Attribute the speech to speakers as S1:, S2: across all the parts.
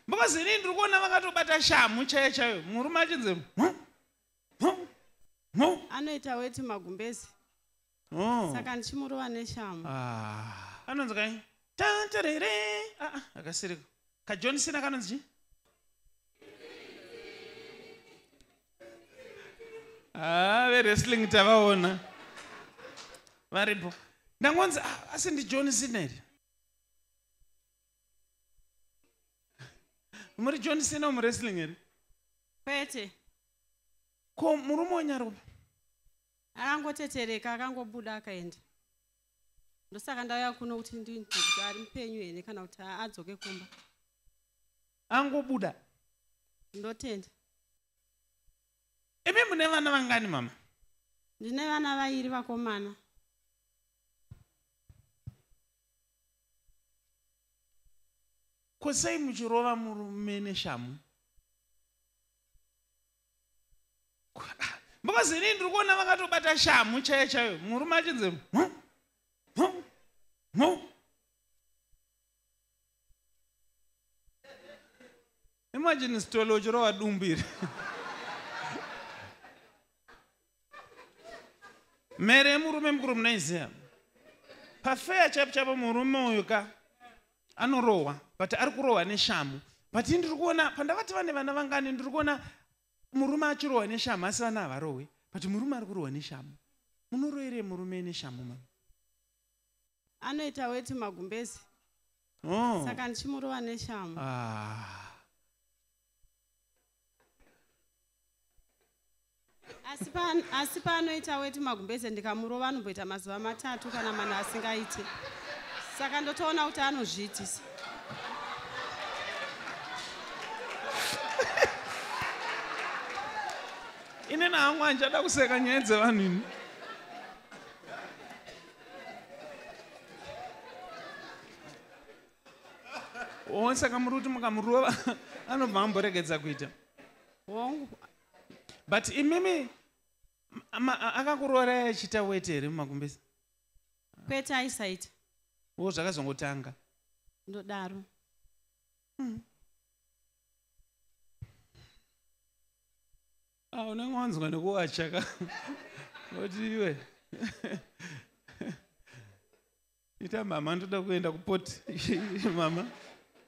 S1: Because ini ndiri kuona vakatobata shamhu chaiyo chaiyo, murume achinzi mu.
S2: Anoita weti magumbezi.
S1: Oh.
S2: Saka ndichimurova neshamhu.
S1: Ah. Anonzi kai? Tantarere. Ah, ah, akasirika. KaJohn Cena kanonzi chii? Ah, vewrestling tavaona. Varipo. Ndangonzi ah, asi ndi John Cena here? Muri John Cena muwrestling here?
S2: Kwete.
S1: Ko murume wenyarume?
S2: Akangotetereka, akangobuda akaenda. Ndosaka ndauya kuno kuti ndinzwe kuti ari mupenyu here kana kuti adzoke kumba.
S1: Angobuda.
S2: Ndotenda.
S1: Imi mune vana vangani mama?
S2: Ndine vana vairi vakomana.
S1: Ko sei muchirova murume neshamhu? Because ini ndiri kuona vakatobata shamhu chaiyo chaiyo, murume achinzi mu mu mu. Imagine sitolo uchirova dumbu iri. Mhere yemurume mukuru munoiziva. Pafeya chaipo chaipo murume uyu ka anorohwa, but ari kurohwa neshamhu. But ini ndiri kuona pandavati vane vana vangani, ndiri kuona murume achirohwa neshamhu asi vana havarohwi, but murume ari kurohwa neshamhu. Munoroerei murume neshamhu mama?
S2: Anoita weti magumbezi.
S1: Oh.
S2: Saka ndichimurova neshamhu.
S1: Ah.
S2: Asi paanoita weti magumbeze ndikamurova anomboita mazuva 3 kana 4 asingaite. Saka ndotoona kuti anozviitisa.
S1: Inini hangu handichada kuseka nyaya dzevanhu ini. Oh, saka muri kuti mukamurova anobva amboregedza kuita.
S2: Hongu.
S1: But imimi akakurorai achiita weti here mumagumbezi?
S2: Kwete, aisaita.
S1: Wo zvakazongotanga.
S2: Ndodaro.
S1: Ah, unenge wanzwa nekuwacha ka. Oti iwe. Ita mama ndoda kuenda kupoti. Mama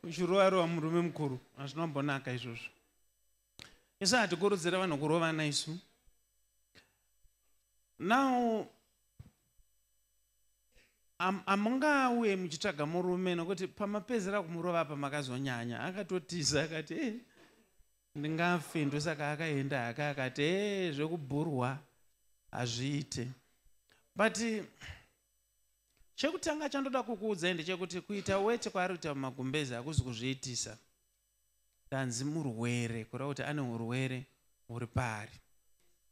S1: uchirova murume mukuru, hazvinombonaka izvozvo. Isu hatikurudzira vanhu kurovana isu. Now amungauye muchitsvaga murume nokuti pamapedzera kumurova apa makazonyanya, akatotiza akati ndingafe, ndosaka akaenda hake akati zvekubhurwa hazviite. But chekutanga chandoda kukuudzai ndechekuti kuita weti kwaari kuita mumagumbezi hakuzi kuzviitisa. Danzi murwere, kureva kuti ane urwere huri paari.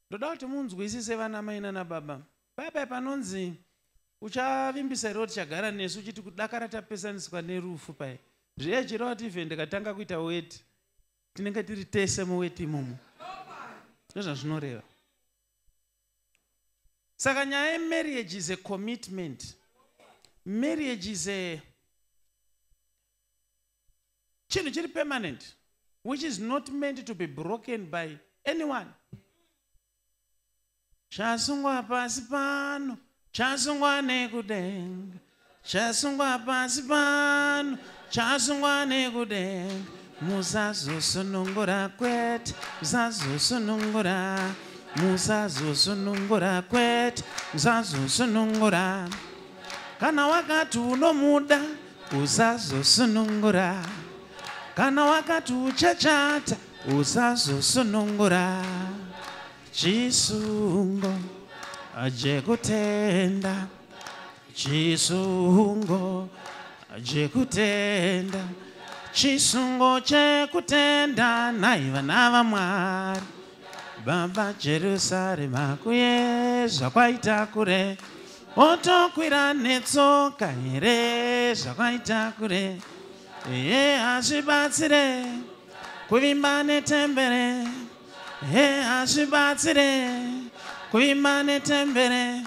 S1: Ndoda kuti munzwisise vana mai nana baba. Paya panonzi uchavimbisa here kuti chagara nesu uchiti kudakara tapesaniswa nerufu paya. Zviye chireva kuti ife ndikatanga kuita weti tinenge tiri tese muweti imomo. Ndozvazvinoreva. Saka nyaya yemarriage is a commitment. Marriage is a chinhu chiri permanent, which is not meant to be broken by anyone. Chasungwa pasi pano, chasungwa nekudenga. Chasungwa pasi pano, chasungwa nekudenga. Musazosunungura kwete, musazosunungura. Musazosunungura kwete, musazosunungura. Kana wakati unomuda, usazosunungura. Kana wakati uchachata, usazosunungura. Chisungo chekutenda, chisungo chekutenda, chisungo chekutenda naiva navaMwari. Baba Jerusarema kuye zvakwaita kure, otokwira netsoka here zvakwaita kure. Iye hazvibatsire kuvimba netembere, iye hazvibatsire kuvimba netembere.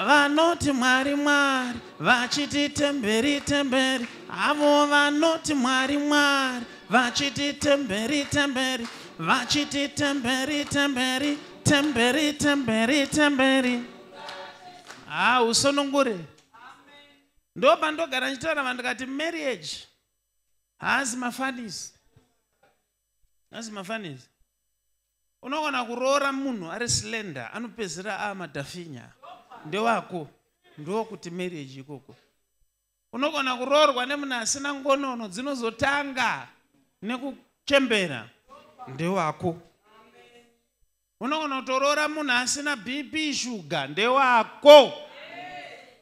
S1: Vanoti Mwari Mwari vachiti temberi temberi, avo vanoti Mwari Mwari Vachiti temberi temberi, vachiti temberi temberi, temberi temberi temberi. Ha, usunungure. Ndopandogara ndichitaura vanhu ndikati marriage haasi mafanisi. Haasi mafanisi. Unogona kuroora munhu ari slender anopedzisira amadhafinya. Ndewako. Ndokuti marriage ikoko. Unogona kuroorwa nemunhu asina ngonono dzinozotanga nekuchembera. Ndewako. Unogona kutoroora munhu asina BP shuga. Ndewako.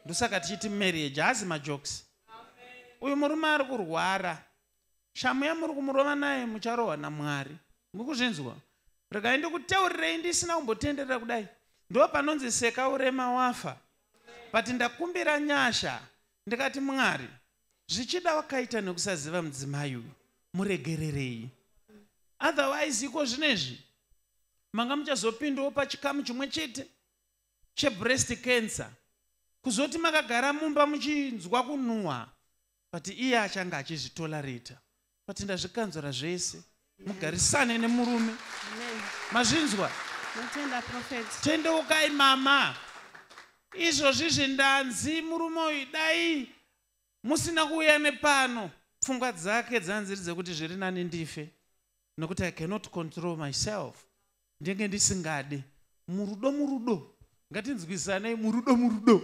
S1: Ndosaka tichiti marriage haasi majokes. Uyu murume ari kurwara. Shamu yamuri kumurova naye mucharohwa naMwari. Muri kuzvinzwa? Regai ndikuteurirei ndisina kumbotenderera kudai. Ndo panonzi seka urema wafa. But ndakumbira nyasha ndikati Mwari, zvichida wakaita nekusaziva mudzimai uyu, muregererei. Otherwise iko zvinezvi manga muchazopindawo pachikamu chimwe chete chebreast cancer. Kuzoti makagara mumba muchinzwa kunhuhwa, but iye achange achizvitolerata. But ndazvikanzura zvese. Mugarisane nemurume. Mazvinzwa?
S2: Notenda prophet.
S1: Tendeukai mama. Izvozvi zvindanzi murume uyu dai musina kuuya nepano. Pfungwa dzake dzanziri dzekuti zviri nani ndife. Nokuti I cannot control myself. Ndenge ndisingade. Murudo murudo. Ngatinzwisanei murudo murudo.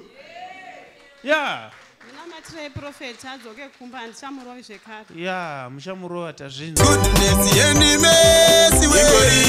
S1: Yeah.
S2: Ndinamatirei prophet adzoke kumba handichamurovi zvekare.
S1: Yeah, muchamurova tazvinzwa.
S3: Goodness and mercy we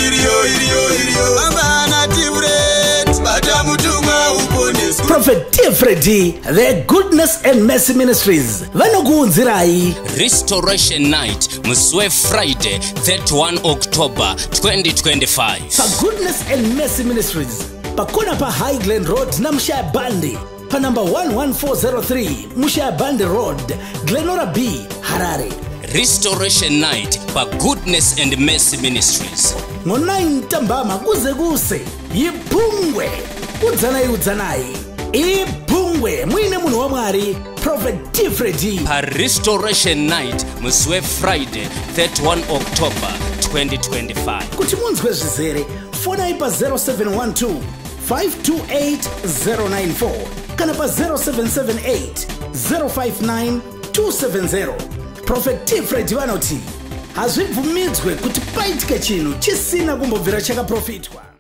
S3: iriyo iriyo iriyo Bamba Tifred bata mutumwa uponeswe.
S4: Prophet T. Freddy, the Goodness and Mercy Ministries vanokuunzirai
S5: Restoration Night musi weFriday 31 October 2025.
S4: PaGoodness and Mercy Ministries pakona paHigh Glen Road naMushaya Bandi panumber 11403 Mushaya Bandi Road, Glenora B, Harare.
S5: Restoration Night paGoodness and Mercy Ministries.
S4: Ngo-9 ntambama kuze kuse yiphungwe. Udzanai udzanai iphungwe muine munhu waMwari Prophet T. Freddy.
S5: PaRestoration Night musi weFriday 31 October 2025.
S4: Kuti munzwe zvizere fonai pa0712 528 094 kana pa0778 059 270. Prophet T. Freddy vanoti hazvibvumidzwe kuti paitike chinhu chisina kumbobvira chakaprofitwa.